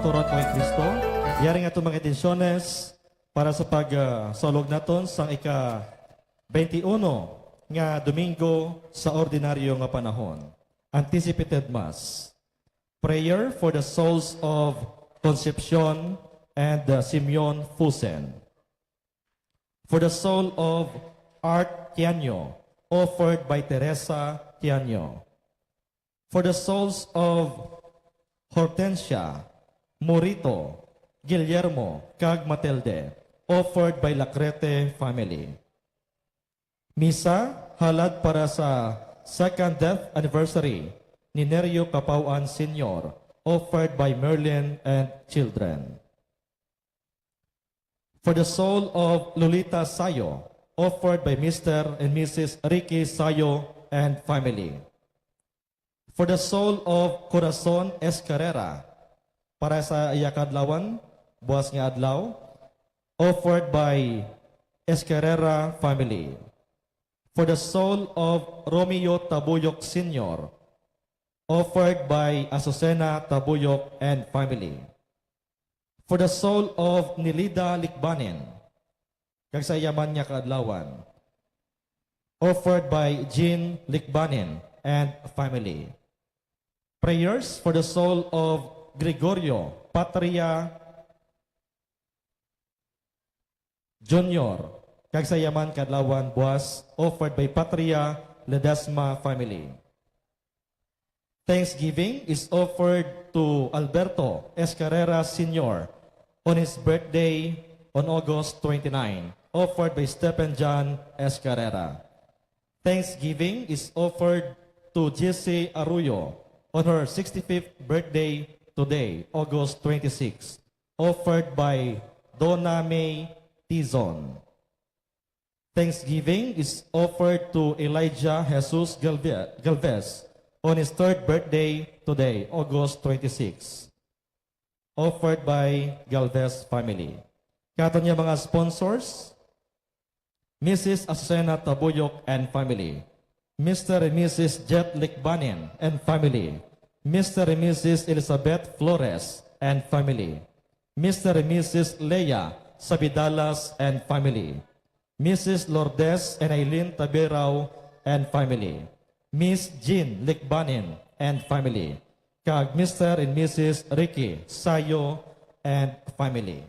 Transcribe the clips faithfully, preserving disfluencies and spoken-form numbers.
Turon ko kay Kristo. Yari nga itong mga intensyones para sa pag, ah, saulog naton sang ika twenty-one nga Domingo sa ordinaryo nga panahon. Anticipated Mass. Prayer for the souls of Concepcion and, uh, Simeon Fusen. For the soul of Art Tianyo, offered by Teresa Tianyo. For the souls of Hortensia, Morito, Guillermo, kag Matilde, offered by Lacrete family. Misa halad para sa second death anniversary ni Nerio Capauan Senior, offered by Merlin and children. For the soul of Lolita Sayo, offered by Mister and Missus Ricky Sayo and family. For the soul of Corazon Escarrera, para sa iya kadlawan, buas nga adlaw, offered by Escarrera family. For the soul of Romeo Tabuyok Senior, offered by Azucena Tabuyok and family. For the soul of Nilida Likbanin, kag sa iya man nga kaadlawan, offered by Jean Likbanin and family. Prayers for the soul of Gregorio Patria Junior, kag sa iya man kadlawan buas, offered by Patria Ledesma family. Thanksgiving is offered to Alberto Escarrera Senior on his birthday on August twenty-nine, offered by Stephen John Escarrera. Thanksgiving is offered to Jessie Arroyo on her sixty-fifth birthday today, August twenty-six, offered by Donna May Tizon. Thanksgiving is offered to Elijah Jesus Galve-, Galvez on his third birthday today, August twenty-six, offered by Galvez family. Kato niya mga sponsors, Missus Azucena Tabuyok and family, Mister and Missus Jet Likbanin and family, Mister and Missus Elizabeth Flores and family, Mister and Missus Leia Sabidalas and family, Missus Lourdes and Aileen Tabirao and family, Miss Jean Likbanin and family, kag Mister and Missus Ricky Sayo and family.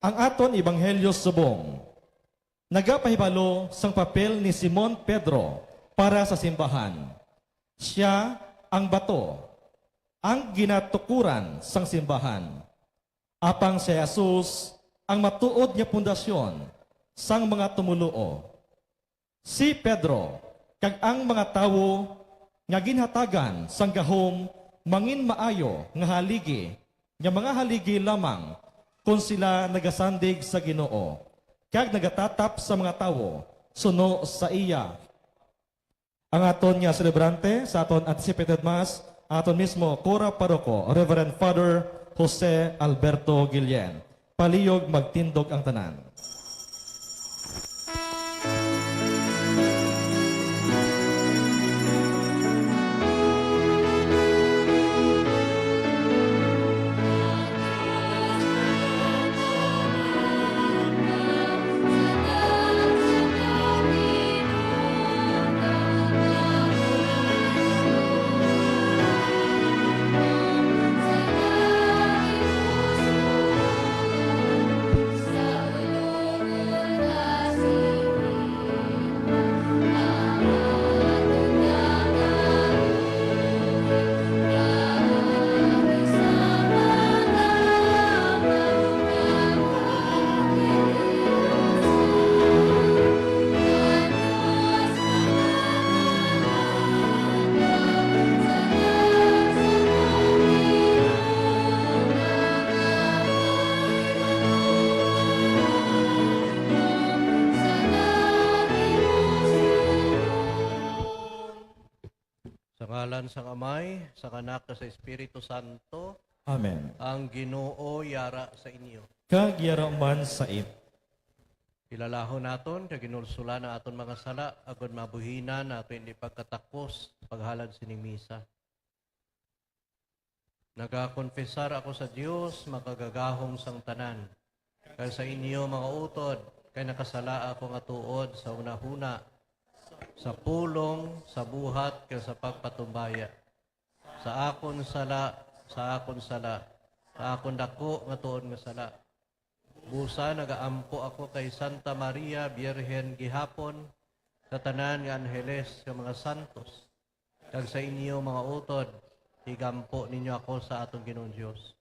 Ang aton ebanghelyo subong nagapahibalo sang papel ni Simon Pedro para sa simbahan. Sia ang bato, ang ginatukuran sang simbahan, apang si Jesus ang matuod nga pundasyon sang mga tumoluo. Si Pedro kag ang mga tawo nga ginhatagan sang gahom manginmaayo nga haligi, nga mga haligi lamang kon sila nagasandig sa Ginoo kag nagatatap sa mga tawo suno sa iya. Ang aton nga selebrante sa aton anticipated mass, aton mismo Cura Paroko, Reverend Father Jose Alberto Guillen. Palihog magtindog ang tanan. Sa ngalan sang Amay, sang Anak, kag sa Espiritu Santo. Amen. Ang Ginoo yara sa inyo. Kag yara man sa imo. Kilalahon naton kag ginulsulan ang aton mga sala, agod mabuhinan nato hindi pagkatakos sa paghalad sining misa. Nagakonfesar ako sa Dios, makagagahom sang tanan, kag sa inyo, mga utod, kay nakasala ako nga tuod sa hunahuna, sa pulong, sa buhat, kag sa pagpatumbaya. Sa akon sala, sa akon sala, sa akon daku nga tuod nga sala. Busa nagaampo ako kay Santa Maria, Birhen gihapon, sa tanan nga angeles nga mga santos, kag sa inyo, mga utod, igampo ninyo ako sa aton Ginoong Dios.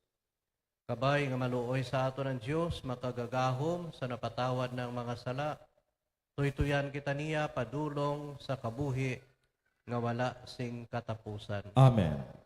Kabay nga maluoy sa aton ang Dios, makagagahom sa napatawad na ang mga sala. Tuytuyan kita niya padulong sa kabuhi nga wala sing katapusan. Amen.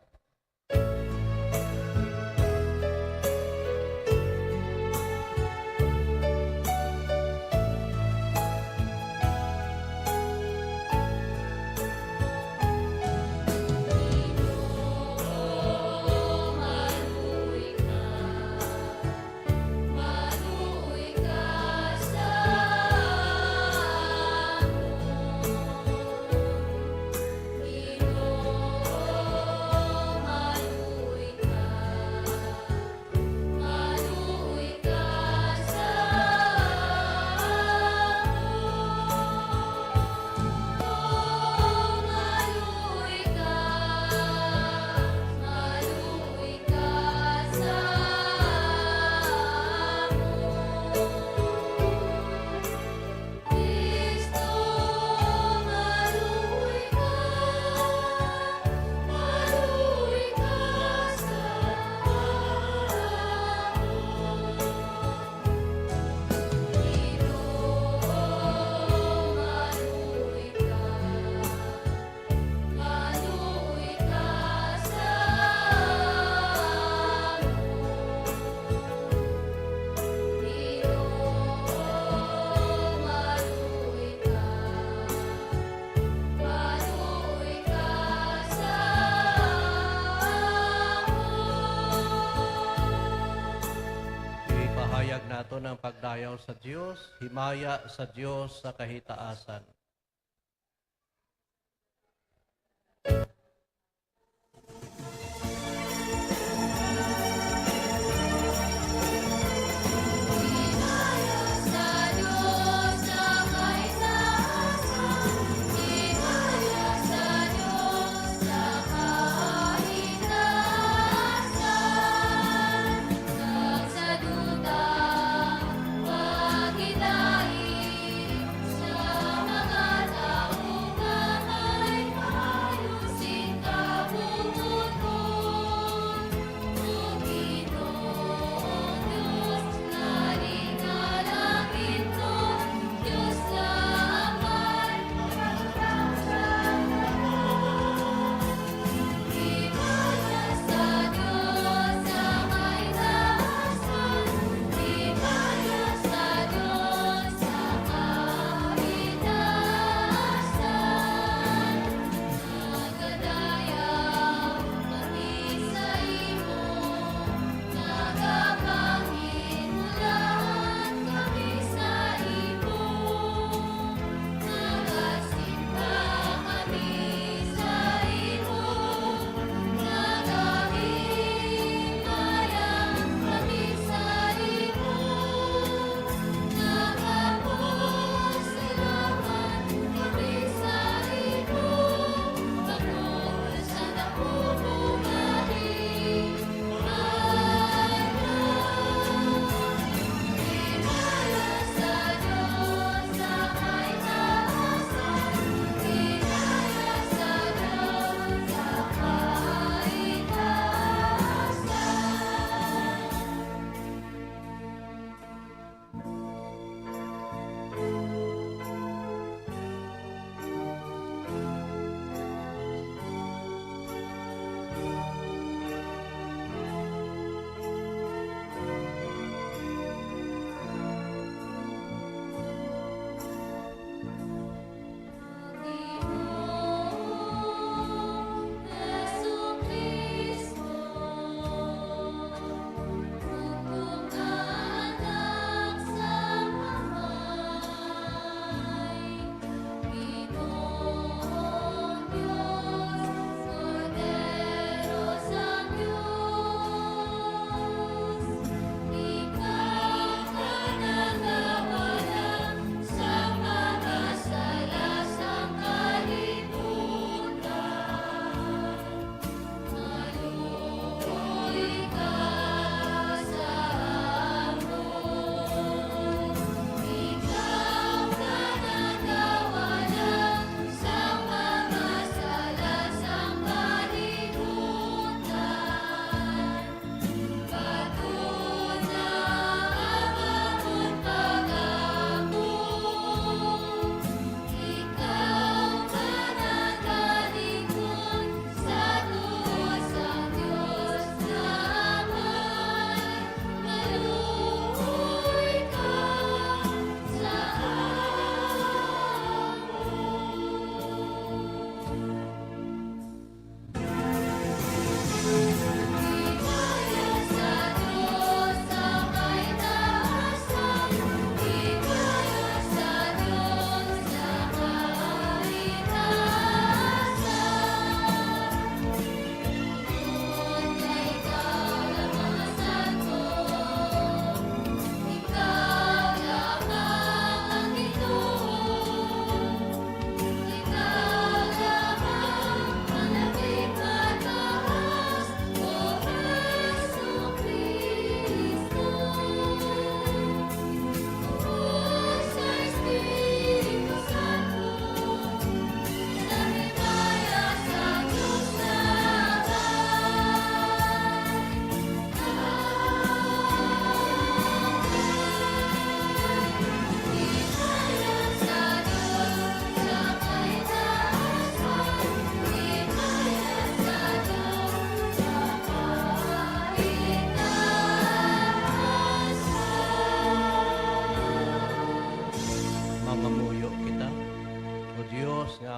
Ipahayag naton ang pagdayaw sa Dios, himaya sa Dios sa kahitaasan.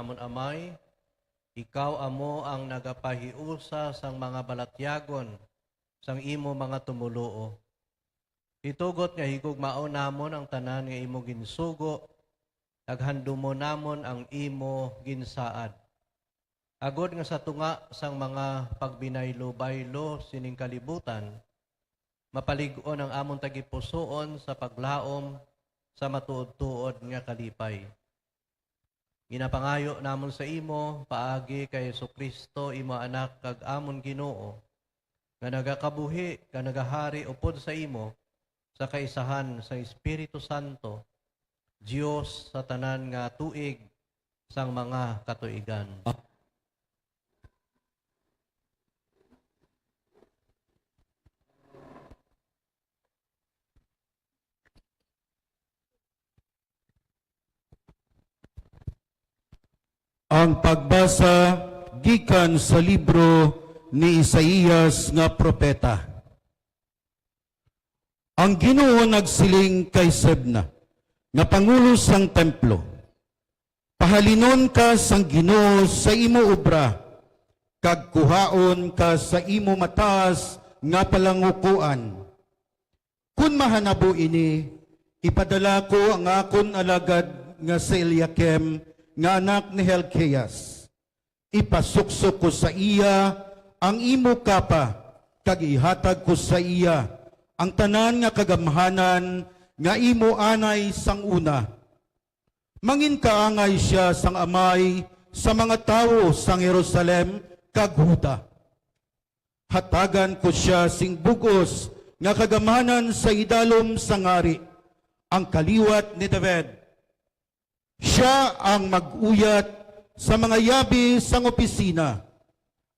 Amon Amay, ikaw amo ang nagapahiusa sang mga balatyagon sang imo mga tumoluo. Itugot nga higugmaon namon ang tanan nga imo ginsugo, kag handumon namon ang imo ginsaad. Agod nga sa tunga sang mga pagbinulaylo-baylo sining kalibutan, mapalig-on ang amon tagipusoon sa paglaom sa matuod-tuod nga kalipay. Ginapangayo namon sa imo, paagi kay Jesu-Cristo, imo Anak kag amon Ginoo, nga nagakabuhi kag nagahari upod sa imo sa kaisahan sa Espiritu Santo, Dios sa tanan nga tuig sang mga katuigan. Ang pagbasa gikan sa libro ni Isaias nga propeta. Ang Ginoo nagsiling kay Sebna, nga pangulo sang templo, "Pahalinon ka sang Ginoo sa imo obra, kag kuhaon ka sa imo mataas nga palangukuan. Kon mahanabo ini, ipadala ko ang akon alagad nga si Eliakim nga anak ni Hilkias. Ipasuksok ko sa iya ang imo kapa, kag ihatag ko sa iya ang tanan nga kagamhanan nga imo anay sang una. Manginkaangay sia sang Amay sa mga tawo sang Jerusalem kag Juda. Hatagan ko sia sing bug-os nga kagamhanan sa idalom sang hari, ang kaliwat ni David. Sia ang mag-uyat sa mga yabi sang opisina.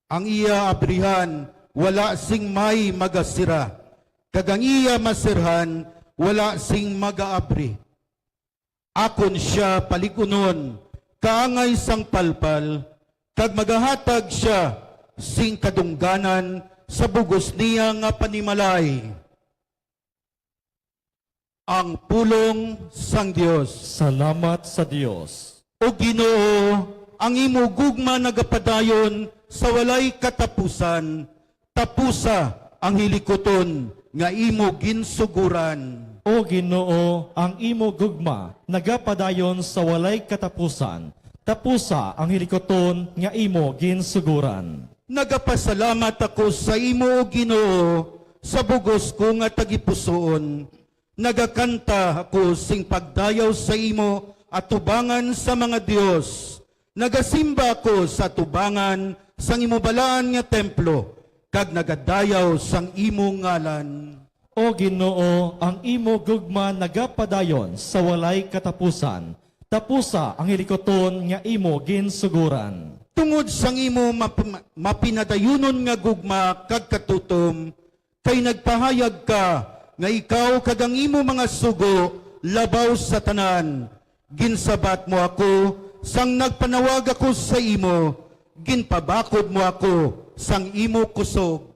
Ang iya abrihan wala sing may magasira, kag ang iya masirhan wala sing magaabri. Akon sia palig-unon kaangay sang palpal, kag magahatag sia sing kadungganan sa bug-os niya nga panimalay." Ang pulong sang Dios. Salamat sa Dios. O Ginoo, ang imo gugma nagapadayon sa walay katapusan. Tapusa ang hilikuton nga imo ginsuguran. O Ginoo, ang imo gugma nagapadayon sa walay katapusan. Tapusa ang hilikuton nga imo ginsuguran. Nagapasalamat ako sa imo, O Ginoo, sa bug-os ko nga tagipusoon. Nagakanta ako sing pagdayaw sa imo atubangan sa mga dios. Nagasimba ako sa atubangan sang imo balaan nga templo, kag nagadayaw sang imo ngalan. O Ginoo, ang imo gugma nagapadayon sa walay katapusan. Tapusa ang hilikuton nga imo ginsuguran. Tungod sang imo map-, mapinadayunon nga gugma kag katutom, kay nagpahayag ka nga ikaw kag ang imo mga sugo labaw sa tanan. Ginsabat mo ako sang nagpanawag ako sa imo, ginpabakod mo ako sang imo kusog.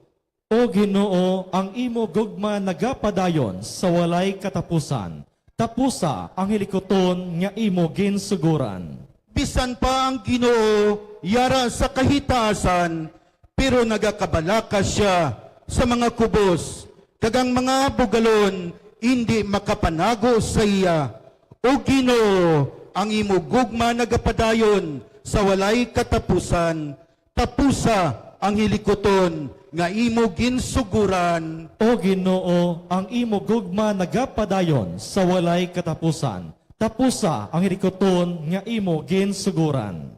O Ginoo, ang imo gugma nagapadayon sa walay katapusan. Tapusa ang hilikuton nga imo ginsuguran. Bisan pa ang Ginoo yara sa kahitaasan, pero nagakabalaka sia sa mga kubos, kag ang mga bugalon indi makapanago sa iya. O Ginoo, ang imo gugma nagapadayon sa walay katapusan. Tapusa ang hilikuton nga imo ginsuguran. O Ginoo, ang imo gugma nagapadayon sa walay katapusan. Tapusa ang hilikuton nga imo ginsuguran.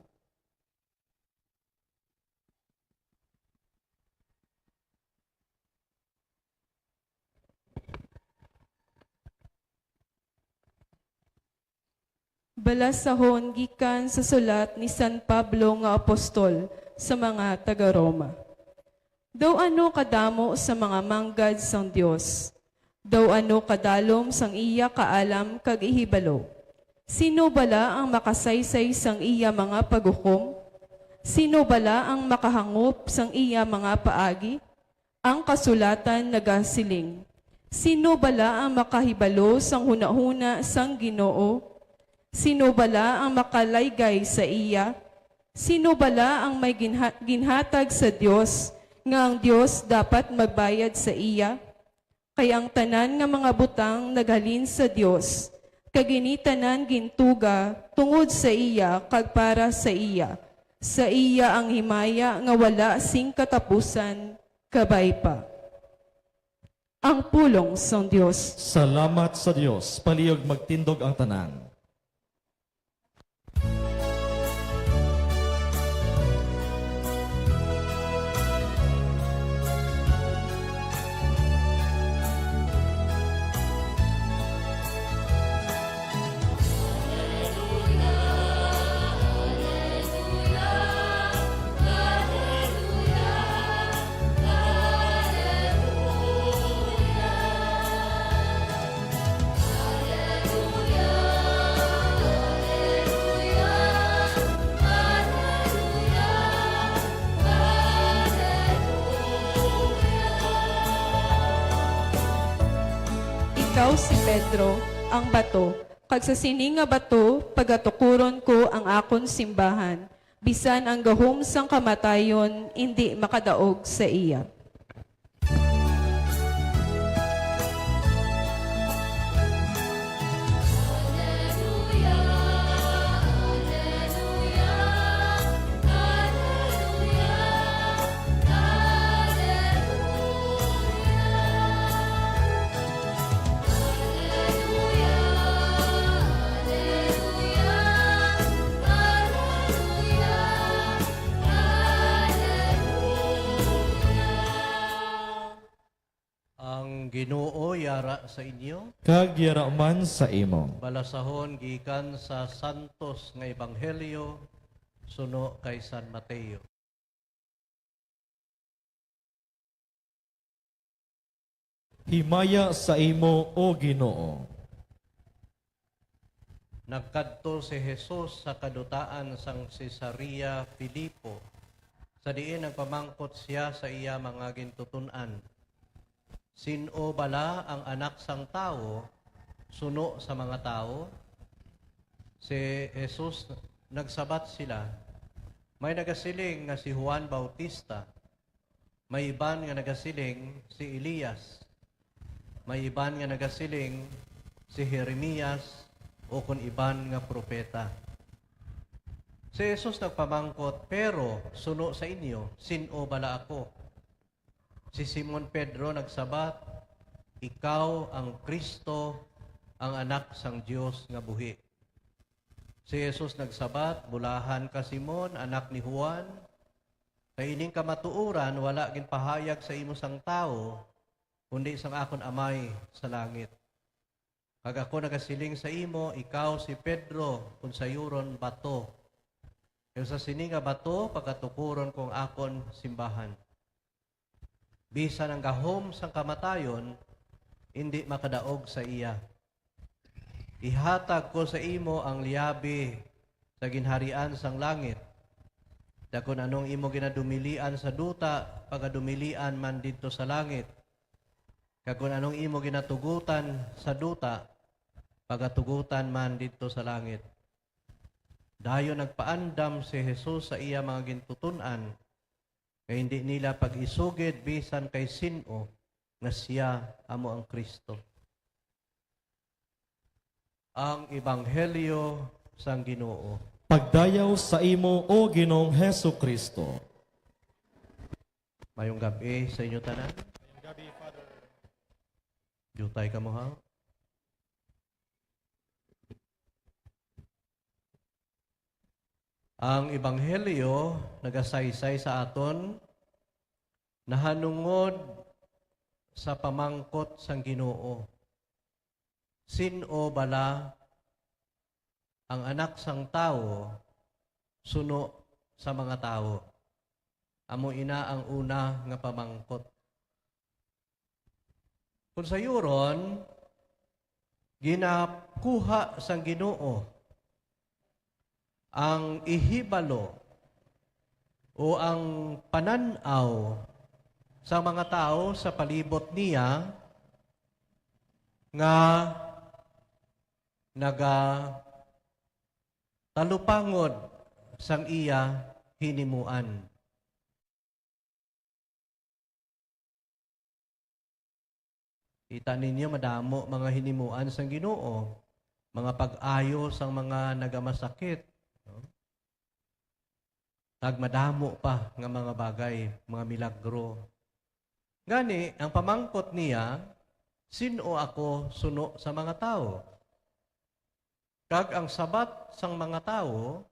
Balasahon gikan sa sulat ni San Pablo nga apostol sa mga taga-Roma. Daw ano kadamo sa mga manggad sang Dios, daw ano kadalom sang iya kaalam kag ihibalo. Sino bala ang makasaysay sang iya mga paghukom? Sino bala ang makahangop sang iya mga paagi? Ang kasulatan nagasiling, "Sino bala ang makahibalo sang hunahuna sang Ginoo? Sino bala ang makalaygay sa iya?" Sino bala ang may ginha-, ginhatag sa Dios nga ang Dios dapat magbayad sa iya? Kay ang tanan nga mga butang naghalin sa Dios, kag ini tanan gintuga tungod sa iya kag para sa iya. Sa iya ang himaya nga wala sing katapusan. Kabay pa. Ang pulong sang Dios. Salamat sa Dios. Palihog magtindog ang tanan. Ikaw si Pedro, ang bato, kag sa sini nga bato pagatukuron ko ang akon simbahan, bisan ang gahom sang kamatayon indi makadaog sa iya. Ang Ginoo yara sa inyo. Kag yara man sa imo. Balasahon gikan sa Santos nga Ebanghelyo suno kay San Mateo. Himaya sa imo, O Ginoo. Nagkadto si Jesus sa kadutaan sang Cesarea Filipo, sa diin nagpamangkot sia sa iya mga gintuton-an, "Sin-o bala ang Anak sang Tawo suno sa mga tawo?" Si Jesus nagsabat sila, "May nagasiling nga si Juan Bautista, may iban nga nagasiling si Elias, may iban nga nagasiling si Jeremias, o kon iban nga propeta." Si Jesus nagpamangkot, "Pero suno sa inyo, sin-o bala ako?" Si Simon Pedro nagsabat, "Ikaw ang Cristo, ang Anak sang Dios nga buhi." Si Jesus nagsabat, "Bulahan ka, Simon, anak ni Juan, kay ining kamatuoran wala ginpahayag sa imo sang tawo, kundi sang akon Amay sa langit. Kag ako nagasiling sa imo, ikaw si Pedro, kon sayuron, bato. Kag sa sini nga bato pagatukuron ko ang akon simbahan. Bisan ang gahom sang kamatayon indi makadaog sa iya. Ihatag ko sa imo ang liyabi sa ginharian sang langit. Kag kon anong imo ginadumilian sa duta, pagadumilian man didto sa langit. Kag kon anong imo ginatugutan sa duta, pagatugutan man didto sa langit." Dayon nagpaandam si Jesus sa iya mga gintuton-an, nga indi nila pag-isugid bisan kay sin-o nga sia amo ang Cristo. Ang Ebanghelyo sang Ginoo. Pagdayaw sa imo, O Ginoong Jesu-Cristo. Mayong gab-i sa inyo tanan. Mayong gab-i, Father. Diutay kamo, ha? Ang Ebanghelyo nagasaysay sa aton nahanungod sa pamangkot sang Ginoo, "Sin-o bala ang Anak sang Tawo suno sa mga tawo?" Amo ina ang una nga pamangkot. Kon sayuron, ginakuha sang Ginoo ang ihibalo o ang panan-aw sa mga tawo sa palibot niya nga nagatalupangod sang iya hinimuan. Kita ninyo, madamo mga hinimuan sang Ginoo, mga pag-ayo sang mga nagamasakit, no? Kag madamo pa nga mga bagay, mga milagro. Gani, ang pamangkot niya, "Sin-o ako suno sa mga tawo?" Kag ang sabat sang mga tawo,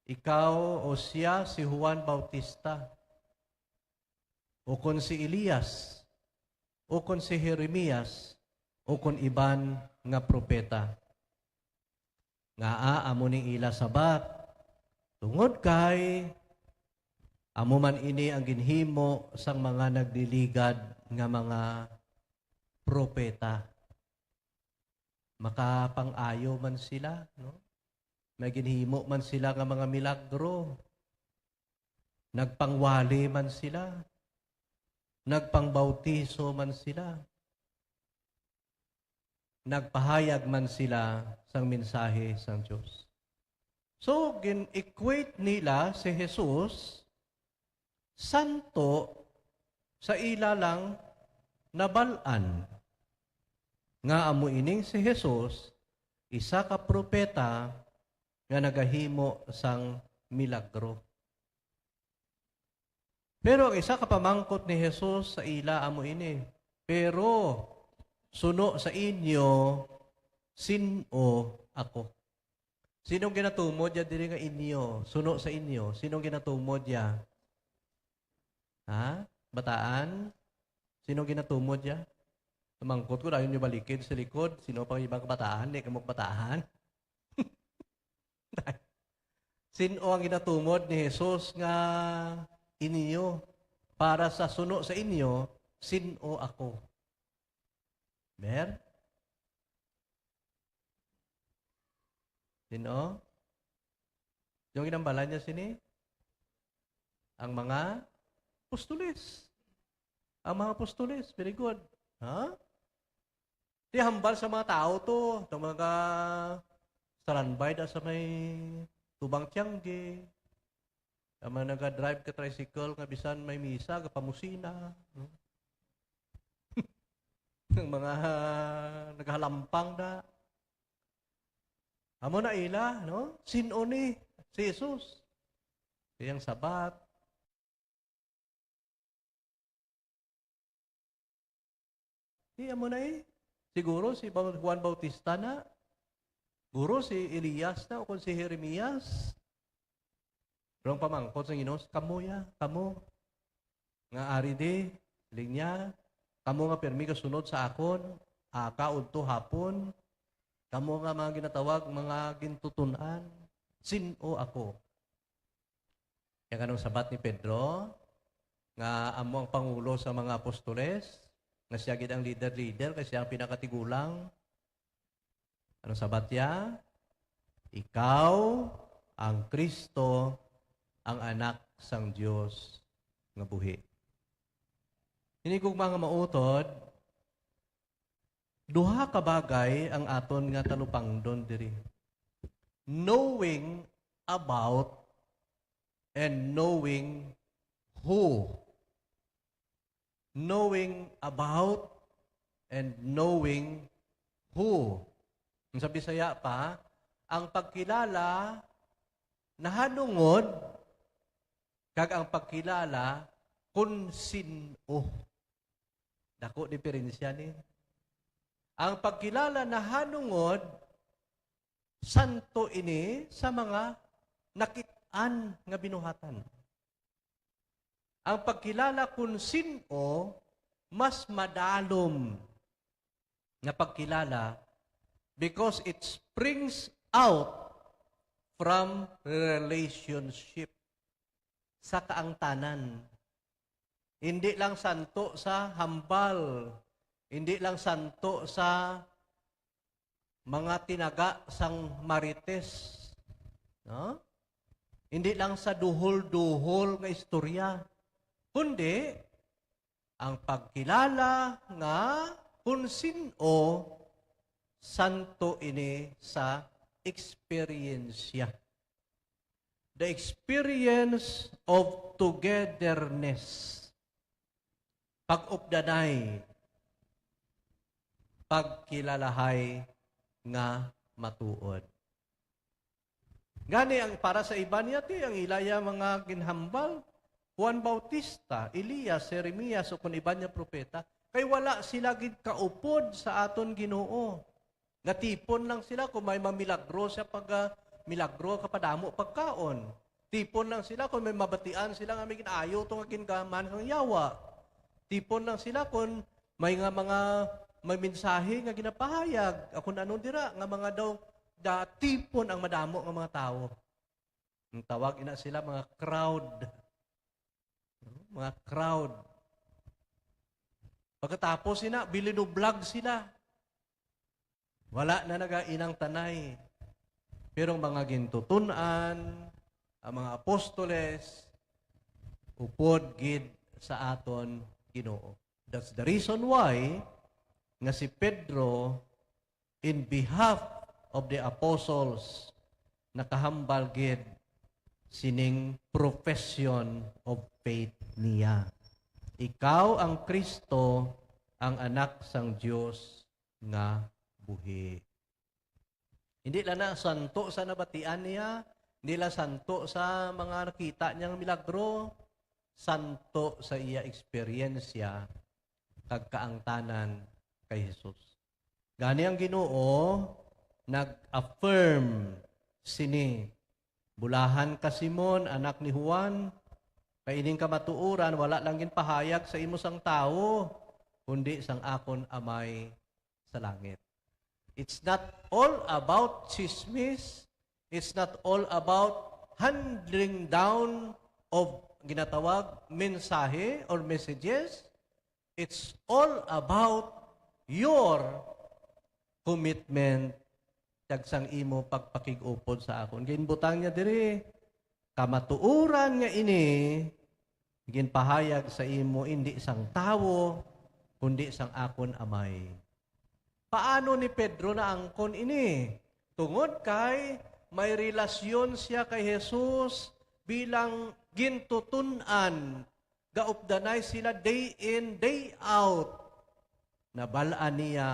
"Ikaw o sia si Juan Bautista, ukon si Elias, ukon si Jeremias, ukon iban nga propeta." Ngaa amo ning ila sabat? Tungod kay amo man ini ang ginhimo sang mga nagliligad nga mga propeta. Makapang-ayo man sila, no? May ginhimo man sila nga mga milagro. Nagpangwali man sila. Nagpangbautiso man sila. Nagpahayag man sila sang mensahe sang Dios. So, gin-equate nila si Jesus santo sa ila lang nabal-an, nga amo ining si Jesus, isa ka propeta nga nagahimo sang milagro. Pero ang isa ka pamangkot ni Jesus sa ila amo ini, "Pero suno sa inyo, sin-o ako?" Sinong ginatumod ya diri nga inyo? Suno sa inyo, sinong ginatumod ya? Ha? Bataan? Sinong ginatumod ya? Mangkot ko, dayon nyo balikid sa likod. Sino pa ang ibang kabataan? Di ka magbataan. Sin-o ang ginatumod ni Jesus nga inyo? Para sa suno sa inyo, sin-o ako? Mer? Sin-o? Yung ginambalan niya sini? Ang mga apostoles. Ang mga apostoles. Very good. Ha? Di hambal sa mga tao to. Itong mga standby da sa may tubang tiyangge. Ang mga naga-drive ka tricycle nga bisan may misa, gapamusina. No? Ang mga nagahalampang na. Amo na ila, no? Sin-o ni si Jesus? Iyang sabat. Di amo na eh. Siguro si Bau-, Juan Bautista na. Siguro si Elias na o kung si Jeremias. Pero ang pamangkot sa Ginoo, "Kamo ya, kamo nga ari di, linya, kamo nga pirmi kasunod sa akon, aga, udto, hapon, kamo nga mga ginatawag, mga gintuton-an, sin-o ako?" Kaya kanong sabat ni Pedro, nga amo ang pangulo sa mga apostoles, nga siya gid ang leader-leader, kay siya ang pinakatigulang. Ano sabat niya? "Ikaw ang Cristo, ang Anak sang Dios nga buhi." Ini, gugma nga mautod, duha ka bagay ang aton nga talupangdon diri. Knowing about and knowing who. Knowing about and knowing who. Ang sa Bisaya pa, ang pagkilala nahanungod kag ang pagkilala kun sin-o. Dako diferensya ni. Ang pagkilala nahanungod, santo ini sa mga nakit-an nga binuhatan. Ang pagkilala kun sin-o, mas madalom nga pagkilala because it springs out from relationship sa kaangtanan. Hindi lang santo sa hambal, hindi lang santo sa mga tinaga sang Marites, no? Hindi lang sa duhol-duhol nga istorya, kundi ang pagkilala nga kun sin-o, santo ini sa eksperyensya. The experience of togetherness. Pag-updanay, pagkilalahay nga matuod. Gani, ang para sa iban niya, ti, ang ilaya mga ginhambal, Juan Bautista, Elias, Jeremias, o kun iban niya propeta, kay wala sila gid kaupod sa aton Ginoo. Natipon lang sila kung may mamilagro siya pag, ah, milagro, kapadamo pagkaon. Tipon lang sila kung may mabatian sila nga may ginayo to nga gingaman sang yawa. Tipon lang sila kung may nga mga, may mensahe nga ginapahayag, ah, kung ano dira, nga mga daw, da, tipon ang madamo nga mga tawo. Ang tawag ina sila mga crowd. No? Mga crowd. Pagkatapos sina, bilinublag sila. Wala na nagainang tanay. Pero ang mga gintutunan, ang mga apostoles, upod gid sa aton Ginoo. That's the reason why nga si Pedro, in behalf of the apostles, nakahambal gid sining profession of faith niya. Ikaw ang Kristo, ang Anak sang Dios nga buhi. Hindi lang na santo sa nabatian niya, hindi lang santo sa mga nakita niyang milagro, santo sa iya eksperyensya kag kaangtanan kay Jesus. Gani ang Ginoo nag-affirm sini, "Bulahan ka, Simon, anak ni Juan, kay ining kamatuoran wala lang ginpahayag sa imo sang tawo, kundi sang akon Amay sa langit." It's not all about chismis. It's not all about handing down of ginatawag mensahe or messages. It's all about your commitment kag sang imo pagpakig-upod sa akon. Ginbutang niya diri, "Kamatuoran nga ini ginpahayag sa imo indi sang tawo, kundi sang akon Amay." Paano ni Pedro naangkon ini? Tungod kay may relasyon siya kay Jesus bilang gintutunan, gaupdanay sila day in, day out. Nabal-an niya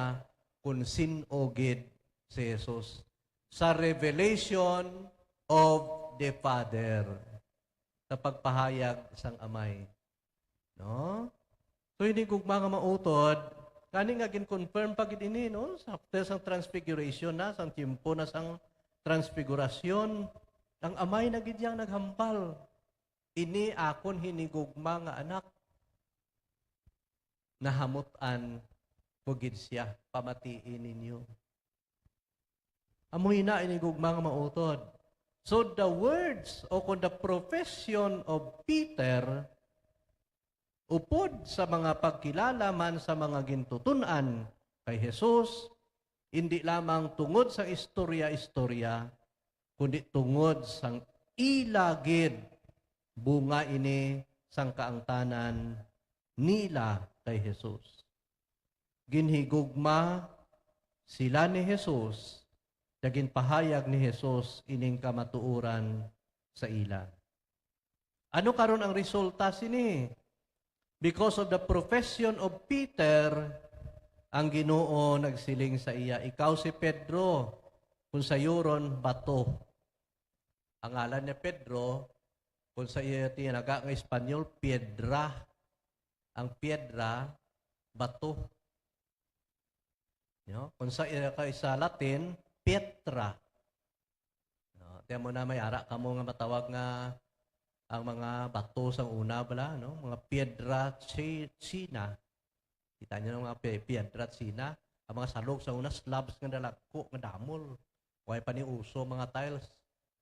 kon sin-o gid si Jesus sa revelation of the Father, sa pagpahayag sang Amay. No? So, hinigugma nga mautod, gani nga gin-confirm pa gid ini, no? Sa after sang transfiguration na, sang tiempo na sang transfigurasyon, ang Amay na gid yang naghambal, "Ini akon hinigugma nga Anak. Nahamut-an ko gid sia, pamatii ninyo." Amo ina ini gugma nga mautod. So the words o kon the profession of Peter, upod sa mga pagkilala man sa mga gintutunan kay Jesus, indi lamang tungod sa istorya-istorya, kundi tungod sang ila gid bunga ini sang kaangtanan nila kay Jesus. Ginhigugma sila ni Jesus, kag ginpahayag ni Jesus ining kamatuoran sa ila. Ano karon ang resulta sini? Because of the profession of Peter, ang Ginoo nagsiling sa iya, "Ikaw si Pedro, kung sayuron, bato." Ang ngalan niya Pedro, kung sa iya tinaga nga Espanyol, piedra. Ang piedra, bato. No? Kung sa, kay sa Latin, pietra. No? Tiyan mo na may ara kamo nga matawag nga ang mga bato sang una bala, no? Mga piedra chi-, china. Kita niyo ang mga pi-, piedra china, ang mga salog sa una, slabs nga dalagko, nga damol. Way pa ni uso mga tiles.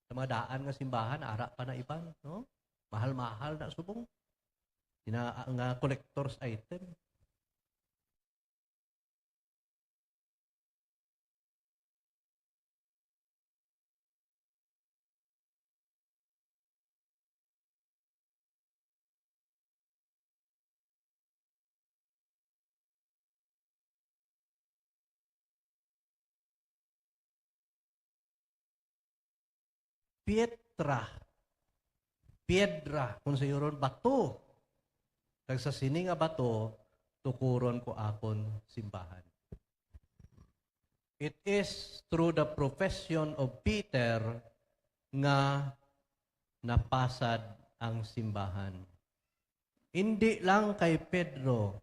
Sa mga daan nga simbahan, ara pa na iban, no? Mahal-mahal na subong. Ina-, nga collector's item. Pietra. piedra, kung sayuron, bato. Kag sa sini nga bato, tukuron ko akon simbahan. It is through the profession of Peter nga napasad ang simbahan. Indi lang kay Pedro,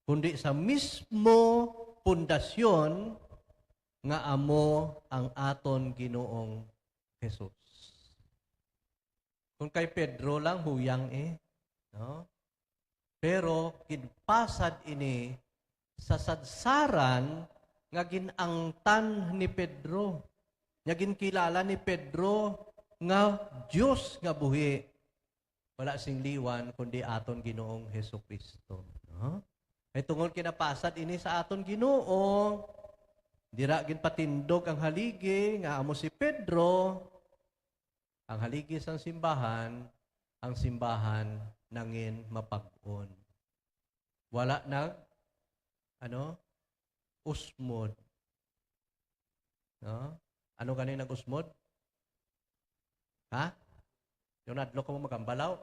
kundi sa mismo pundasyon nga amo ang aton Ginoong Jesus. Kung kay Pedro lang, huyang eh. No? Pero ginpasad ini sa sadsaran nga gin-angtan ni Pedro, nga ginkilala ni Pedro nga Dios nga buhi. Wala sing liwan kundi aton Ginoong Jesu-Cristo. No? Ay tungod kinapasad ini sa aton Ginoo, dira ginpatindog ang haligi nga amo si Pedro, ang haligi sang simbahan, ang simbahan nangin mapag-on. Wala nag, ano, usmod. No? Ano gani nag-usmod? Ha? Yung nadlok mo magambalaw?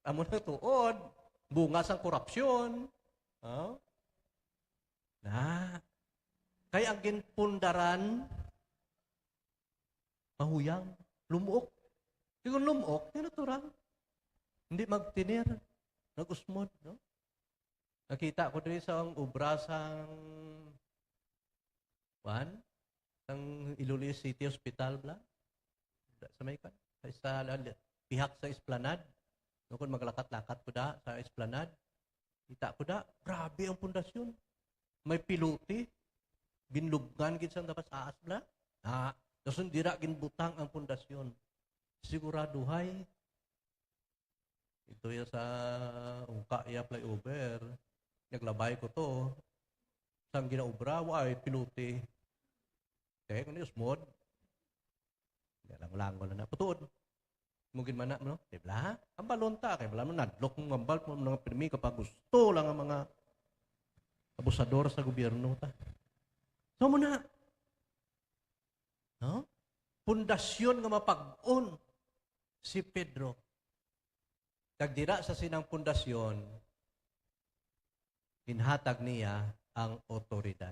Amo na tuod. Bunga sang korupsyon. Ha? Na. Kay ang ginpundaran, mahuyang, lumuok. Di kung lumuok, di natural. Hindi magtinir, nag-usmod, no? Nakita ko diri sa ang obra sang, kuan, sang Iloilo City Hospital, bla? Sa may, kuan, sa, sa pihak sa Esplanade. No, kung maglakat-lakat ko da sa Esplanade, kita ko da, grabe ang pundasyon. May pilote, ginlubngan gid sang gapas aas, bla? Ah, dason dira ginbutang ang pundasyon. Siguraduhay. Ito ya sa Ungka ya flyover. Naglabay ko to. Sang ginaobra, wa ay pilote. Kaya kung usmod, lang-lang wala na. Putuod. Mo gid man na, no? Di ba? Ang balon ta, kay wala mo nadlok mo, ang bal mo, mga pirmi, kapag gusto lang ang mga abusador sa gobyerno ta. So mo na. No? Pundasyon nga mapag-on si Pedro. Kag dira sa sinang pundasyon, ginhatag niya ang otoridad.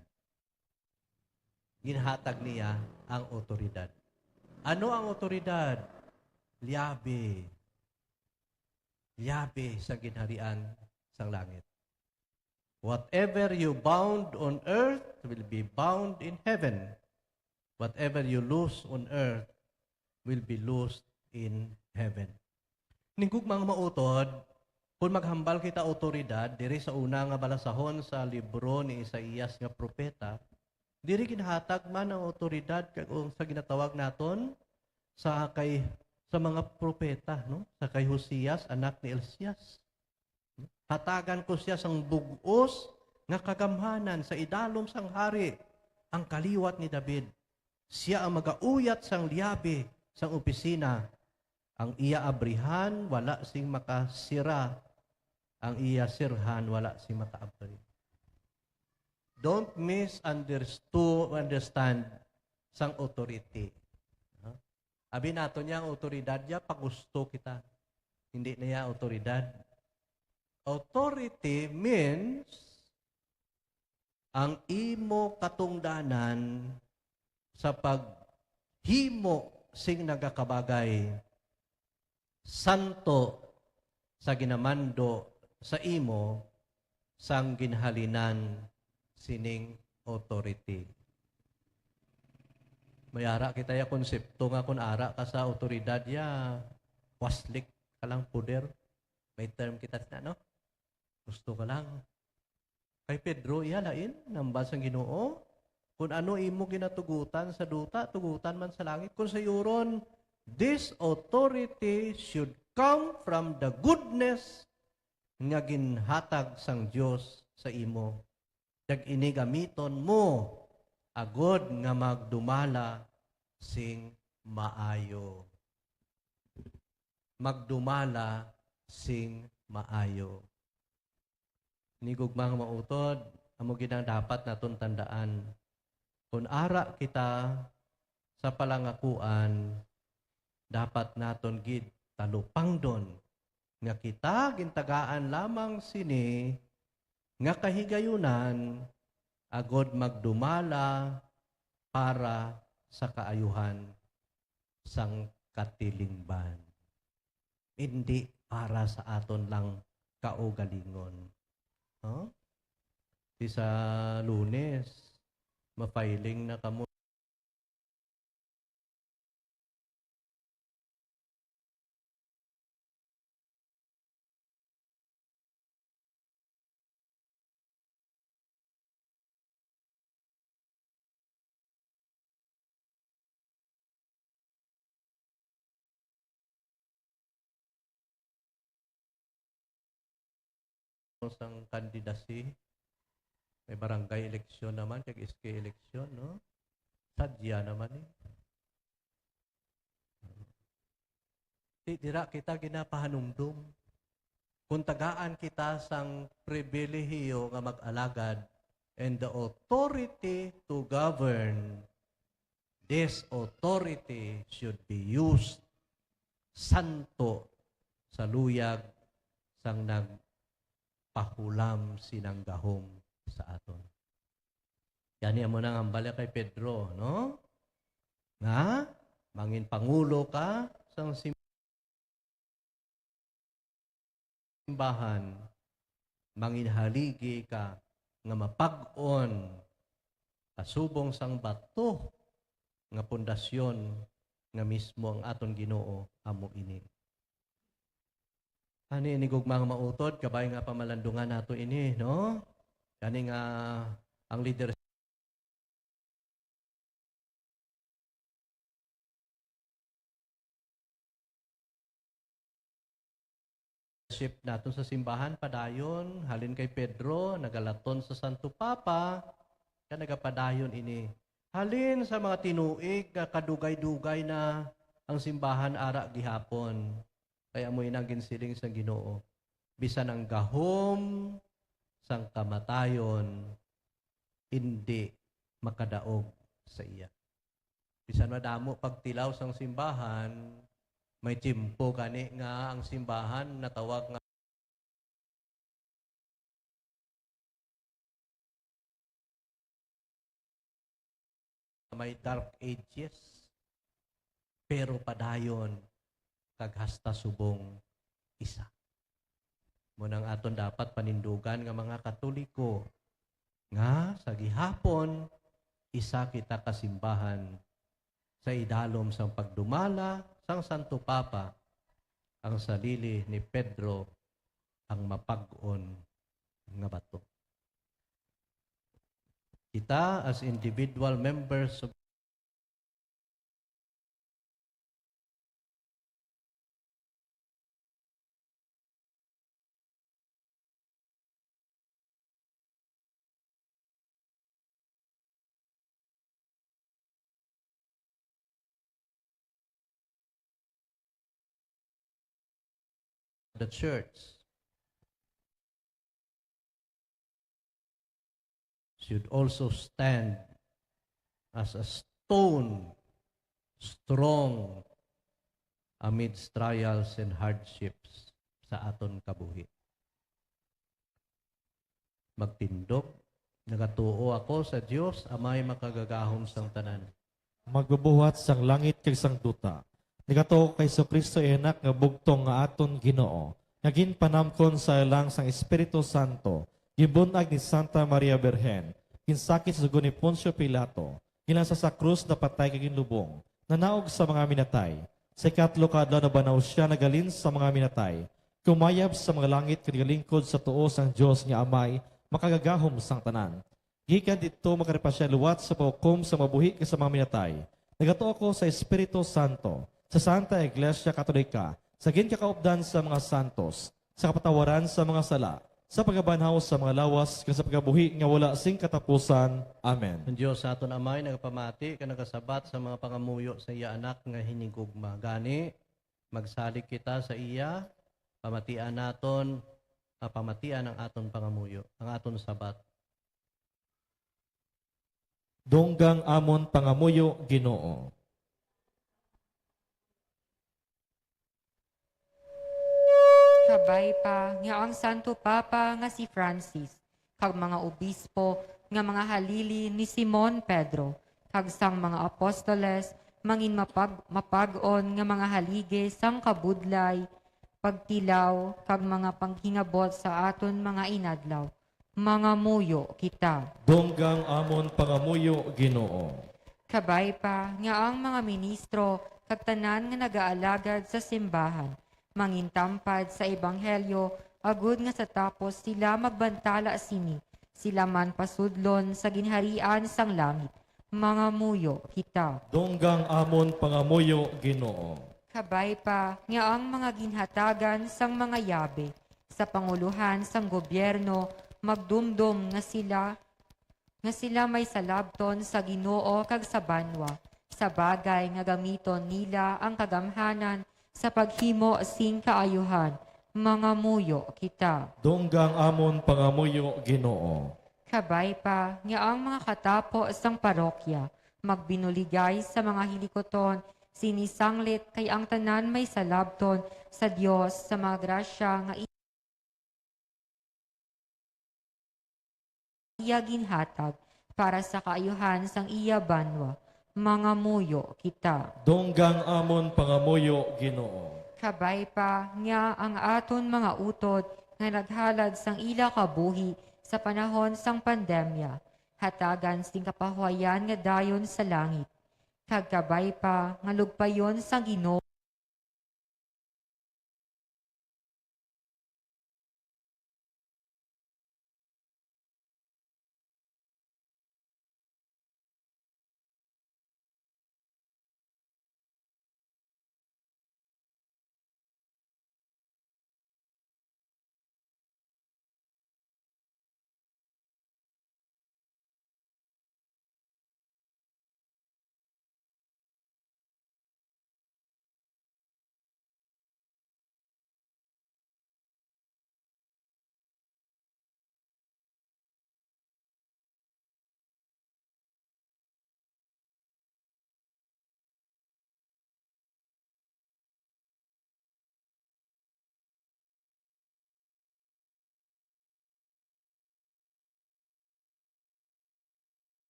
Ginhatag niya ang otoridad. Ano ang otoridad? Liabe. Liabe sa ginharian sang langit. Whatever you bound on earth will be bound in heaven. Whatever you loose on earth will be loosed in heaven. Ning gugma nga mautod, kung maghambal kita awtoridad diri sa una nga balasahon sa libro ni Isaias nga propeta, diri ginhatag man ang awtoridad kag ang sa ginatawag naton sa kay, sa mga propeta, no? Sa kay Josias, anak ni Elsias. Hatagan ko sia sang bug-os nga kagamhanan sa idalom sang hari, ang kaliwat ni David. Sia ang magauyat sang liabe sang opisina. Ang iya abrihan wala sing makasira, ang iya sirhan wala sing makaabri. Don't misunderstand sang authority. No? Abi nato niya ang autoridad niya, pagusto kita. Hindi na niya autoridad. Authority means ang imo katungdanan sa paghimo sing nagakabagay, santo sa ginamando sa imo sang ginhalinan sining authority. May ara kita ya konsepto nga kung ara ka sa autoridad ya, waslik ka lang poder. May term kita na, no? Gusto ka lang. Kay Pedro, iya lain, nambal sang Ginoo, "Kun ano imo ginatugutan sa duta, tugutan man sa langit." Kung sayuron, this authority should come from the goodness nga ginhatag sang Dios sa imo. Kag ini gamiton mo agod nga magdumala sing maayo. Magdumala sing maayo. Ni gugma nga mautod, amo gid ang dapat naton tandaan. Kun ara kita sa palangakuan, dapat naton gid talupangdon nga kita gintagaan lamang sini nga kahigayunan agod magdumala para sa kaayuhan sang katilingban, indi para sa aton lang kaugalingon. No? Di sa Lunes, ma-filing na kamo sang candidacy. May barangay election naman, kag S K election, no? Sadya naman, eh. Di, dira kita ginapahanumdom. Kung tagaan kita sang pribilehiyo nga mag-alagad and the authority to govern, this authority should be used santo sa luyag sang nagpahulam sinang gahom sa aton. Gani amo nang hambal kay Pedro, no? Nga, mangin pangulo ka sang simbahan, mangin haligi ka nga mapag-on kasubong sang bato nga pundasyon nga mismo ang aton Ginoo amo ini. Ani ini gugma nga mautod, kabay nga pamalandungan nato ini, no? Kani nga ang leadership naton sa simbahan padayon, halin kay Pedro, nagalaton sa Santo Papa, ka nagapadayon ini. Halin sa mga tinuig nga kadugay-dugay na ang simbahan ara gihapon. Kay amo ina ang ginsiling sang Ginoo, bisan ang gahom sang kamatayon indi makadaog sa iya. Bisan madamo pagtilaw sang simbahan, may tiyempo gani nga ang simbahan natawag nga may dark ages, pero padayon kag hasta subong isa. Mo nang aton dapat panindugan nga mga Katoliko, nga sa gihapon, isa kita ka simbahan sa idalom sang pagdumala sang Santo Papa, ang salili ni Pedro ang mapag-on nga bato. Kita as individual members of the church should also stand as a stone strong amidst trials and hardships sa aton kabuhi. Magtindog, nagatuo ako sa Dios, Amay makagagahom sang tanan. Magbubuhat sang langit kag sang duta. Nagatuo kay Jesu-Cristo iya Anak nga bugtong nga aton Ginoo, nga ginpanamkon sa alang sang Espiritu Santo, ginbun-ag ni Santa Maria Birhen, ginsakit sa sugo ni Poncio Pilato, ginlasa sa krus, napatay kag ginlubong, nanaog sa mga minatay. Sa ikatlo ka adlaw nabanaw sia, naghalin sa mga minatay, kumayab sa mga langit kag nagalingkod sa tuo sang Dios nga Amay, makagagahom sang tanan. Gikan didto, makari pa sia liwat sa paghukom sa mga buhi kag sa mga minatay. Nagatuo ako sa Espiritu Santo, sa Santa Iglesia Katolika, sa ginkakaupdan sa mga santos, sa kapatawaran sa mga sala, sa pagkabanhaw sa mga lawas, kag sa pagkabuhi nga wala sing katapusan. Amen. Ang Dios sa aton Amay nagapamati kag nagasabat sa mga pangamuyo sa iya Anak nga hinigugma. Gani, magsalig kita sa iya, pamatian naton, ah, pamatian ang aton pangamuyo, ang aton sabat. Dungga ang amon pangamuyo, Ginoo. Kabay pa nga ang Santo Papa nga si Francis, kag mga obispo nga mga halili ni Simon Pedro, kag sang mga apostoles, mangin mapag-, mapag-on nga mga haligi sang kabudlay, pagtilaw, kag mga panghingabot sa aton mga inadlaw. Mangamuyo kita. Dunggang amon pangamuyo, Ginoo. Kabay pa nga ang mga ministro kag tanan nga nagaalagad sa simbahan mangintampad sa ebanghelyo, agud nga sa tapos sila magbantala sini, sila man pasudlon sa ginharian sang langit. Mangamuyo kita. Dunggang amon pangamuyo, Ginoo. Kabay pa nga ang mga ginhatagan sang mga yabi sa pangulohan sang gobyerno magdumdom nga sila, nga sila may salabton sa Ginoo kag sa banwa, sa bagay nga gamiton nila ang kagamhanan sa paghimo sing kaayuhan. Mangamuyo kita. Dunggang amon pangamuyo, Ginoo. Kabay pa nga ang mga katapo sang parokya magbinuligay sa mga hilikuton sini sanglit, kay ang tanan may salabton sa Dios sa mga grasya nga iya ginhatag para sa kaayuhan sang iya banwa. Mangamuyo kita. Dunggang amon pangamuyo, Ginoo. Kabay pa nga ang aton mga utod nga naghalad sang ila kabuhi sa panahon sang pandemya, hatagan sing kapahuwayan nga dayon sa langit, kag kabay pa nga lugpayon sang Ginoo.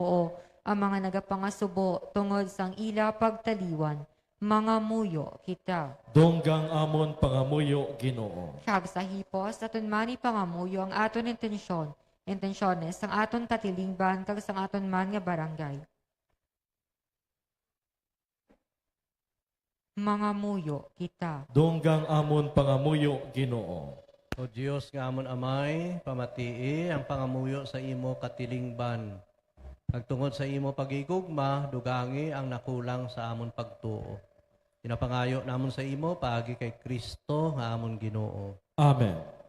Oo, ang mga nagapangasubo tungod sang ila pagtaliwan, mangamuyo kita. Dunggang amon pangamuyo, Ginoo. Kag sa hipos, aton man ipangamuyo ang aton intensyon, intensyones sang aton katilingban kag sang aton man nga barangay. Mangamuyo kita. Dunggang amon pangamuyo, Ginoo. O Dios nga amon Amay, pamatii ang pangamuyo sa imo katilingban. Kag tungod sa imo paghigugma, dugangi ang nakulang sa amon pagtuo. Ginapangayo namon sa imo paagi kay Cristo nga amon Ginoo. Amen.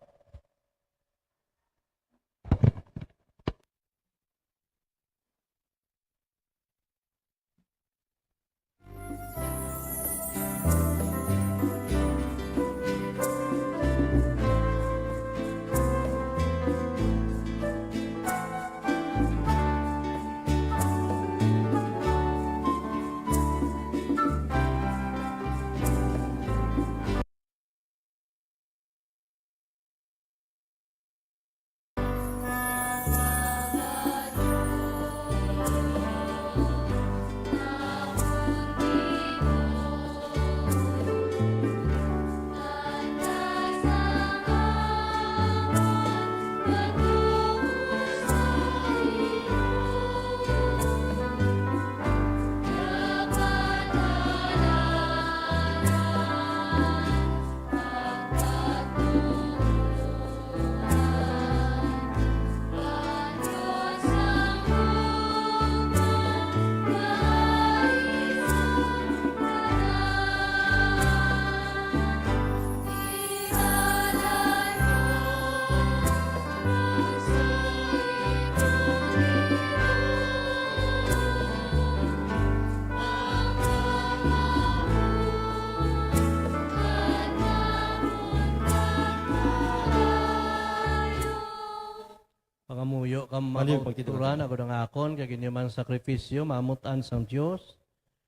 Kamo Maliw magtitiwala. Turan, agod ang akon, kag inyo man sakripisyo, maamut-an sang Dios,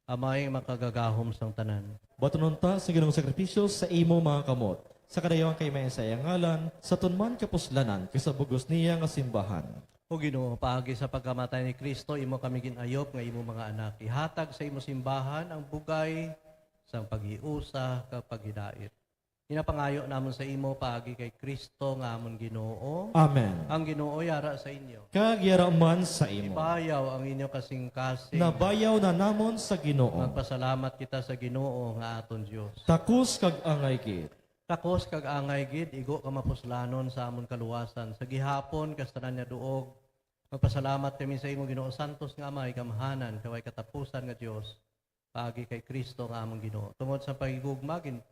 Amay makagagahom sang tanan. Batunon ta sa Ginoong sakripisyo sa imo mga kamot, sa kadayawan kay may sa iya ngalan, sa tunman kapuslanan, kag sa bugos niya nga simbahan. O Ginoo, paagi sa pagkamatay ni Cristo, imo kami gin-ayop nga imo mga anak. Ihatag sa imo simbahan ang bugay sang paghiusa kag paghidait. Ginapangayo namon sa imo paagi kay Cristo nga amon Ginoo. Amen. Ang Ginoo yara sa inyo. Kag yara man sa imo. Ibayaw ang inyo kasingkasing. Nabayaw na namon sa Ginoo. Magpasalamat kita sa Ginoo nga aton Dios. Takos kag angay gid. Takos kag angay gid, igo ka mapuslanon sa amon kaluwasan. Sa gihapon, kag sa tanan nga duog, magpasalamat kami sa imo, Ginoo, santos nga Amay, gamhanan, kag way katapusan nga Dios, paagi kay Cristo nga amon Ginoo. Tungod sa paghigugma, gin-,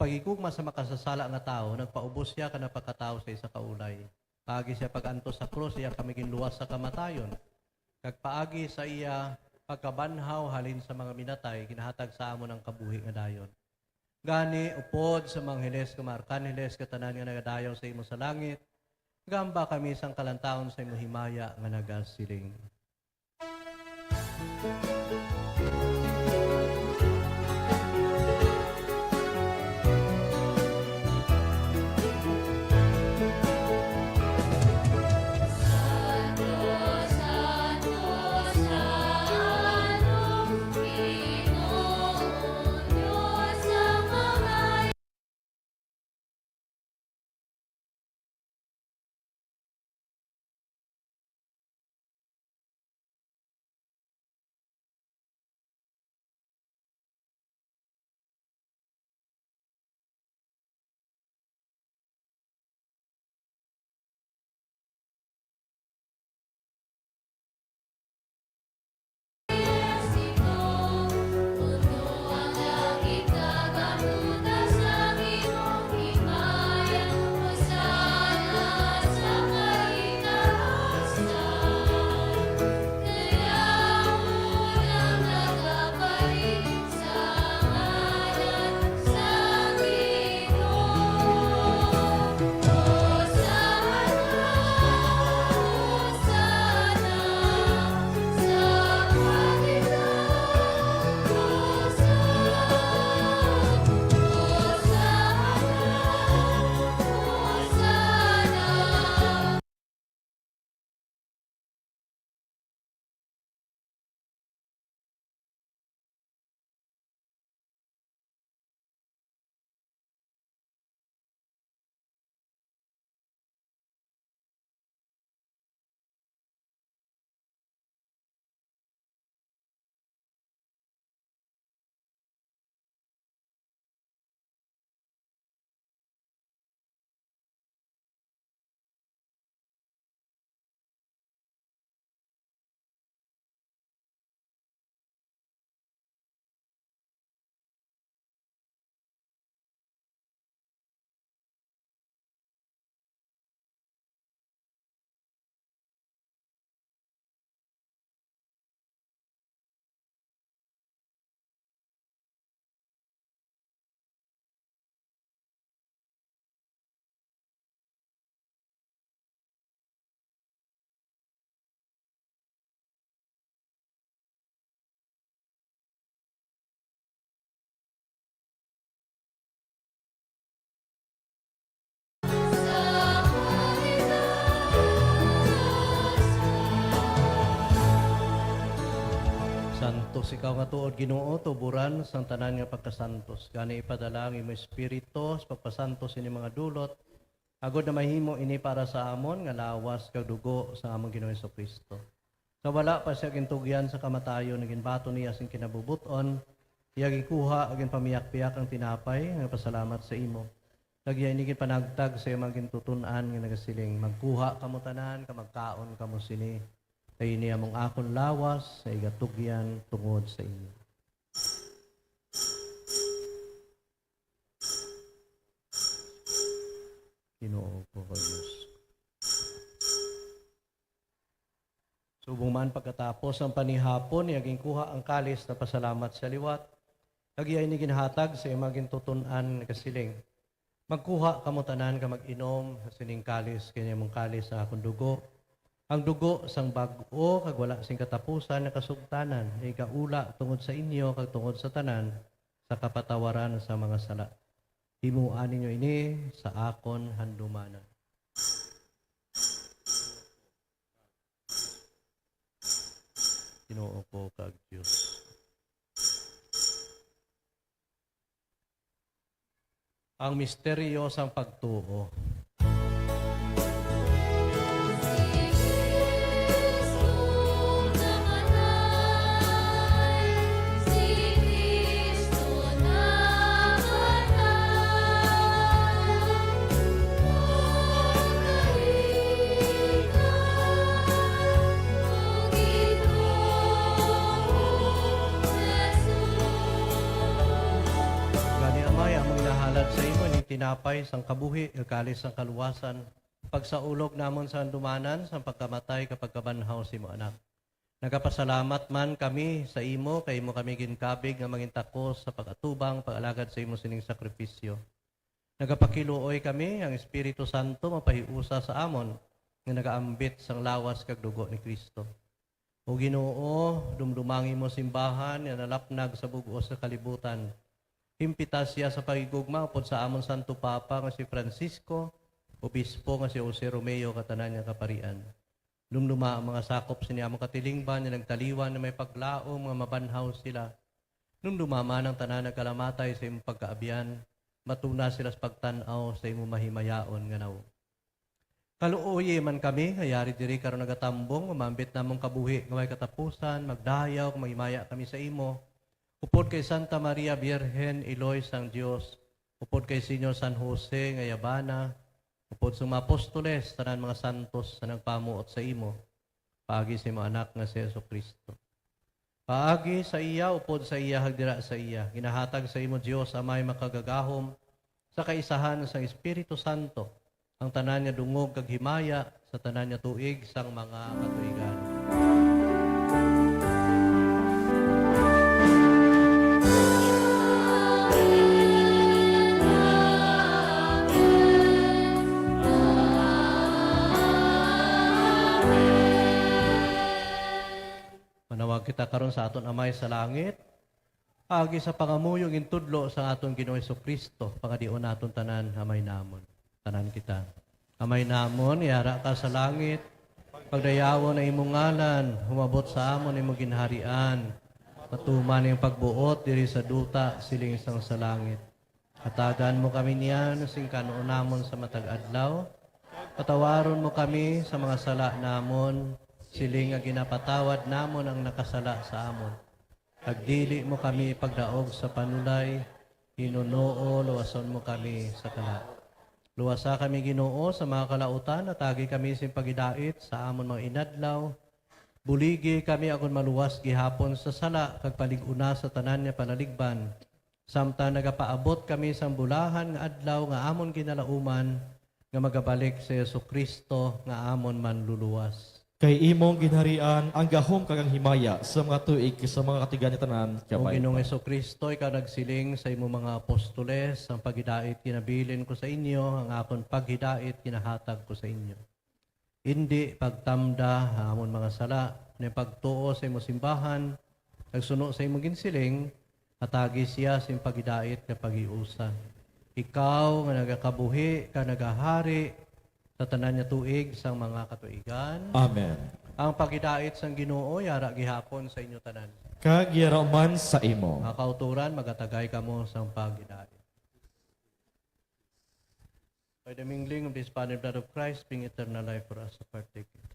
paghigugma sa makasasala nga tawo, nagpaubos sia kag nagpakatawo sa isa ka ulay. Paagi siya pag-antos sa krus, iya kami ginluwas sa kamatayon. Kag paagi sa iya pagkabanhaw halin sa mga minatay, ginahatag sa amon ang kabuhi nga dayon. Gani, upod sa mga angeles kag mga arkangeles kag tanan nga nagadayaw sa imo sa langit, gamba kami sang kalantaon sa imo himaya nga nagasiling. Santos ikaw nga tuod, Ginoo, tuboran sang tanan nga pagkasantos. Gani ipadala ang imo Espiritu sa pagpasantos sini mga dulot, agod na mahimo ini para sa amon nga lawas kag dugo sa amon Ginoong Jesu-Cristo. Sa wala pa sia gintugyan sa kamatayon, ginbaton niya sing kinabubut-on, iya ginkuha kag ginpamiyakpiyak ang tinapay, nagpasalamat sa imo. Kag iya ini ginpanagtag sa iya mga gintuton-an nga nagasiling, "Magkuha kamo tanan, kag magkaon kamo sini, kay ini among akon lawas nga igatugyan tungod sa inyo." Ginoo ko, Dios. Subong man pagkatapos ang panihapon, iya ginkuha ang kalis, nagpasalamat sia liwat, kag iya ini ginhatag sa iya mga gintuton-an, nagasiling, "Magkuha kamo tanan kag mag-inom sining kalis, kay ini among kalis sa akon dugo, Ang dugo sang bag-o kag wala sing katapusan nga kasugtanan, igaula tungod sa inyo kag tungod sa tanan, sa kapatawaran sa mga sala. Himoa ninyo ini sa akon handumanan. Ginoo ko kag Dios. Ang misteryo sang pagtuo. Gani, Amay, among inahalad sa imo ning tinapay sang kabuhi, kag kalis sang kaluwasan, pagsaulog namon sa handumanan sang pagkamatay kag pagkabanhaw sa imo Anak. Nagapasalamat man kami sa imo kay imo kami ginkabig nga mangin takos sa pag-atubang, pag-alagad sa imo sining sakripisyo. Nagapakiluoy kami ang Espiritu Santo mapahiusa sa amon nga nagaambit sang lawas kag dugo ni Cristo. O Ginoo, dumduma ang imo simbahan nga nalapnag sa bug-os nga kalibutan. Himpita sia sa paghigugma upod sa amon Santo Papa nga si Francisco, Obispo nga si Jose Romeo, kag tanan nga kaparian. Dumduma ang mga sakop sini among katilingban nga nagtaliwan nga may paglaom nga mabanhaw sila. Dumduma man ang tanan nagkalamatay sa imong pagkaabyan, matuna sila sa pagtan-aw sa imong mahimayaon nga nawong. Kaluoyi man kami nga yari diri karon nagatambong, umambit namong kabuhi nga may katapusan, magdayaw kag maghimaya kami sa imo, upod kay Santa Maria Birhen, Iloy sang Dios, upod kay Señor San Jose nga yabana, upod sa mga apostoles, tanan mga santos nga nagpamuot sa imo, paagi sa imo Anak nga si Jesu-Cristo. Paagi sa iya, upod sa iya, kag dira sa iya, ginahatag sa imo, Dios Amay makagagahom, sa kaisahan sang Espiritu Santo, ang tanan nga dungog kag himaya sa tanan nga tuig sang mga katuigan. Manawag kita karon sa aton Amay sa langit. Agi sa pangamuyo gintudlo sang aton Ginoo Jesu-Cristo, pangadion naton tanan, Amay namon. Tanan kita. Amay namon, yara ka sa langit. Pagdayawon ang imong ngalan, humabot sa amon imong ginharian. Matuman ang pagbuot diri sa duta, siling sang sa langit. Hatagan mo kami niyan sing kan-on namon sa matag adlaw. Patawaron mo kami sa mga sala namon, siling nga ginapatawad namon ang nakasala sa amon. Kag dili mo kami ipagdaog sa panulay, hinunoo luwason mo kami sa kala. Luwasa kami, Ginoo, sa mga kalautan, hatagi kami sing paghidait sa amon mga inadlaw. Buligi kami agon maluwas gihapon sa sala, kag palig-una sa tanan nga panaligban, samtang nagapaabot kami sang bulahan nga adlaw nga amon ginalauman, nga magabalik si Jesu-Cristo nga amon Manluluwas. Kay imo ang ginharian, ang gahom, kag ang himaya sa mga tuig, sa mga katigan ni tanan. O Ginoong Jesu-Cristo, ikaw nagsiling sa imo mga apostoles, "Ang paghidait ginabilin ko sa inyo, ang akon paghidait ginahatag ko sa inyo." Indi pagtamda ang amon mga sala, ni pagtuo sa imo simbahan, nagsuno sa imo ginsiling, hatagi siya sing paghidait nga paghiusa. Ikaw nga nagakabuhi kag nagahari sa tanan nga tuig sang mga katuigan. Amen. Ang paghidait sang Ginoo yara gihapon sa inyo tanan. Kag yara man sa imo. Mga kauturan, magatagay kamo sang paghidait. By the mingling of this body and blood of Christ, bring eternal life for us to partake in.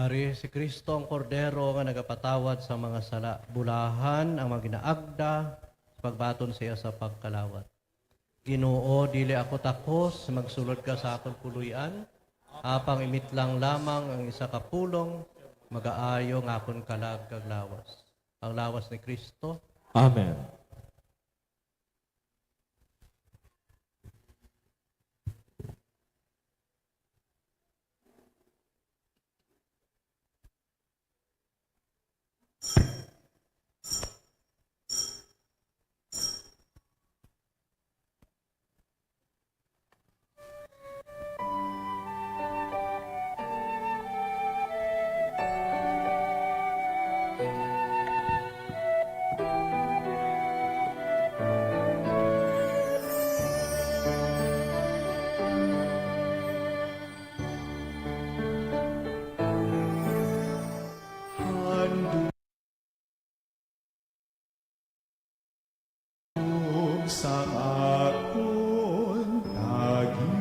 Ari si Cristo ang Kordero nga nagapatawad sa mga sala. Bulahan ang mga ginaagda sa pagbaton sa iya sa pagkalawat. Ginoo, dili ako takos, magsulod ka sa akon puloy-an, apang imitlang lamang ang isa ka pulong, magaayo nga akon kalag kag lawas. Ang lawas ni Cristo. Amen. Handom sang akon tagipusoon,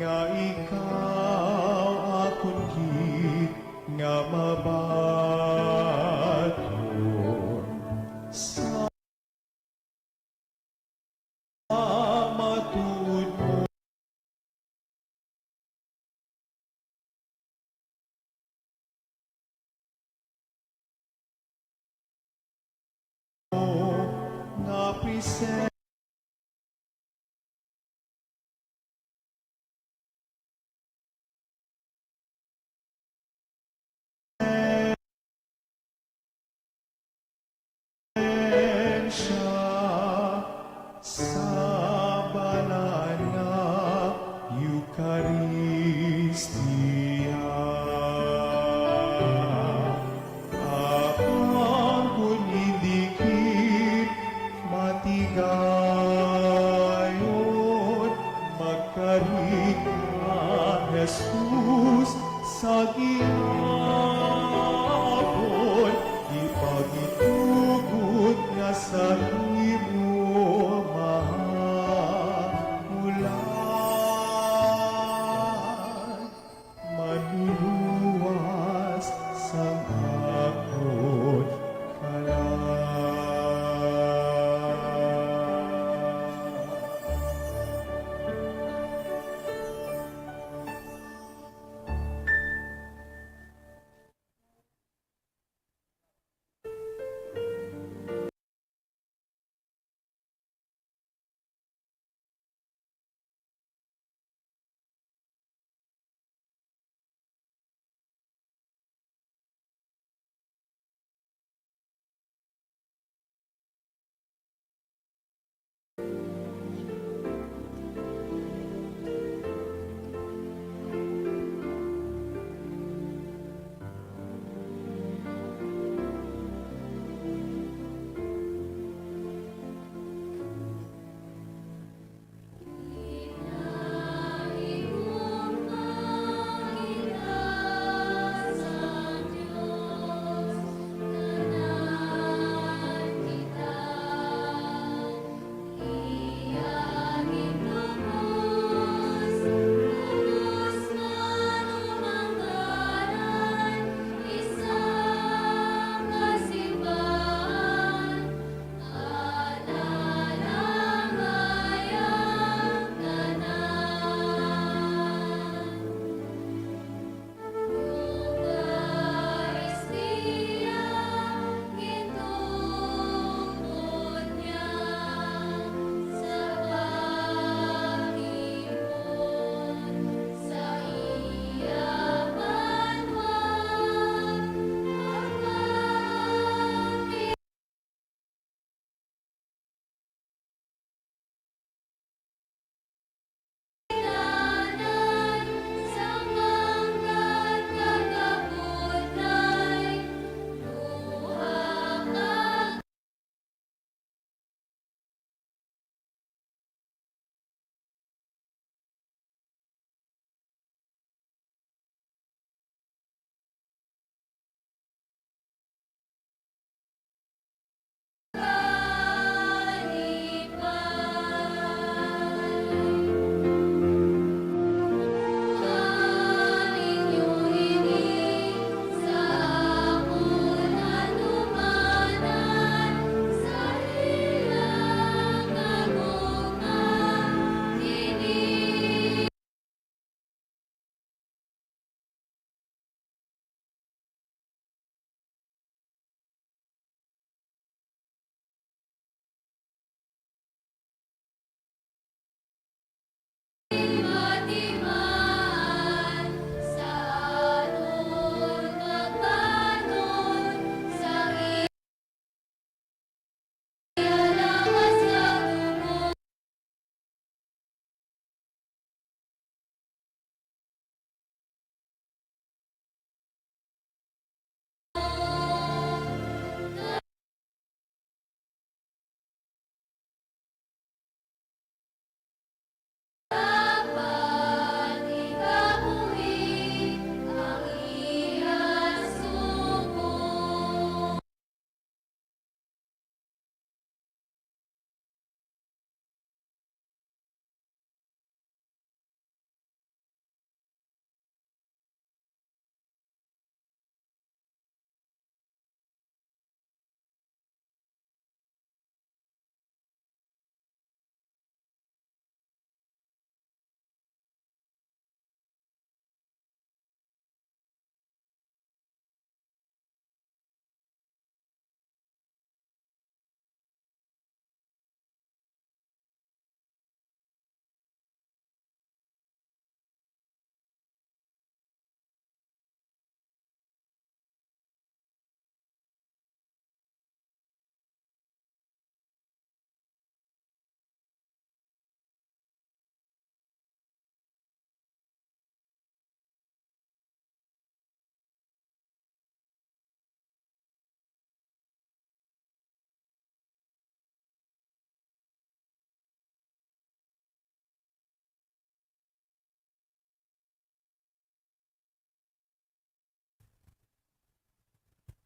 nga ikaw akon gid nga mabaton sa matuod mo. Nga presensya sa balaan nga Eukaristia. Apang kon hindi gid matigayon, magkari ka, Jesus, sa gihapon, ipagitugot nga sa imo mahamulan. Manluluwas sang akon kalag.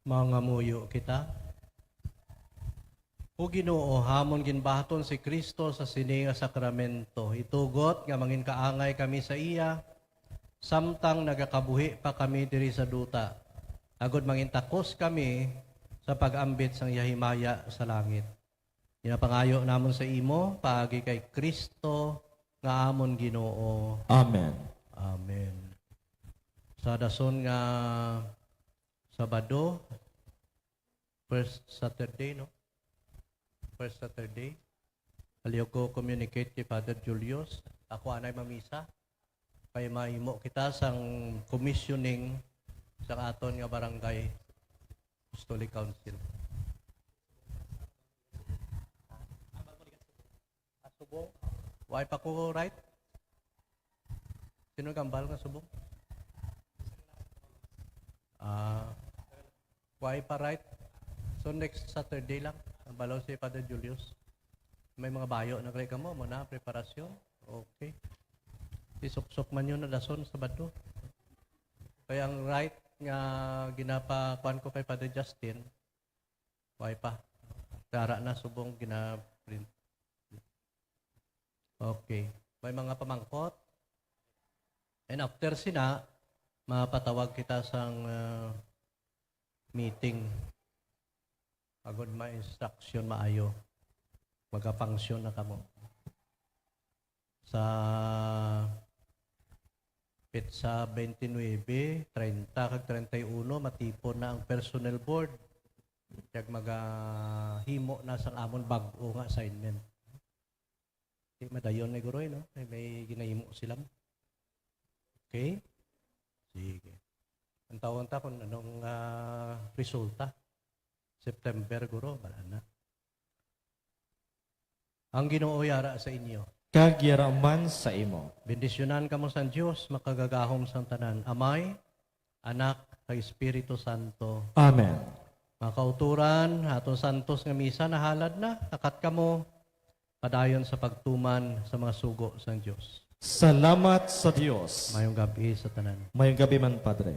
Mangamuyo kita. O Ginoo, hamon ginbaton si Cristo sa sini nga sakramento. Itugot nga manginkaangay kami sa iya, samtang nagakabuhi pa kami diri sa duta, agod mangintakos kami sa pag-ambit sang iya himaya sa langit. Ginapangayo namon sa imo paagi kay Cristo nga amon Ginoo. Amen. Amen. Sa dason nga Sabado, first Saturday, no? First Saturday. Aliw ko communicate kay Father Julius. Ako anay mamisa. Kay mahimo kita sang commissioning sa aton nga barangay Apostolic Council. Ah, subong. Why pa ko right? Sino gambal nga subong? Ah, why pa right? So next Saturday lang, ang balaw si Father Julius. May mga bayo na kay kamo mo na preparasyon. Okay. Isuksok man yun na dason Sabado. Kaya ang right nga ginapakuan ko kay Father Justin, why pa? Dara na subong gina-print. Okay. May mga pamangkot? And after sina, mapatawag kita sang, ah, meeting. Agod ma-instruction maayo. Magafunction na kamo. Sa petsa twenty-nine, treinta, kag treinta y uno, matipon na ang personnel board. Kag magahimo na sang amon bag-o nga assignment. Di madayon ni Guroy, no? May, may ginahimo sila. Okay? Sige. Ang tawon ta kung anong, ah, resulta. September, guro, bala na. Ang Ginoo yara sa inyo. Kag yara man sa imo. Bendisyonan kamo sang Dios, makagagahom sang tanan, Amay, Anak, kag Espiritu Santo. Amen. Mga kauturan, aton santos nga misa nahalad na. Takat kamo, padayon sa pagtuman sa mga sugo sang Dios. Salamat sa Dios. Mayong gabi sa tanan. Mayong gabi man, Padre.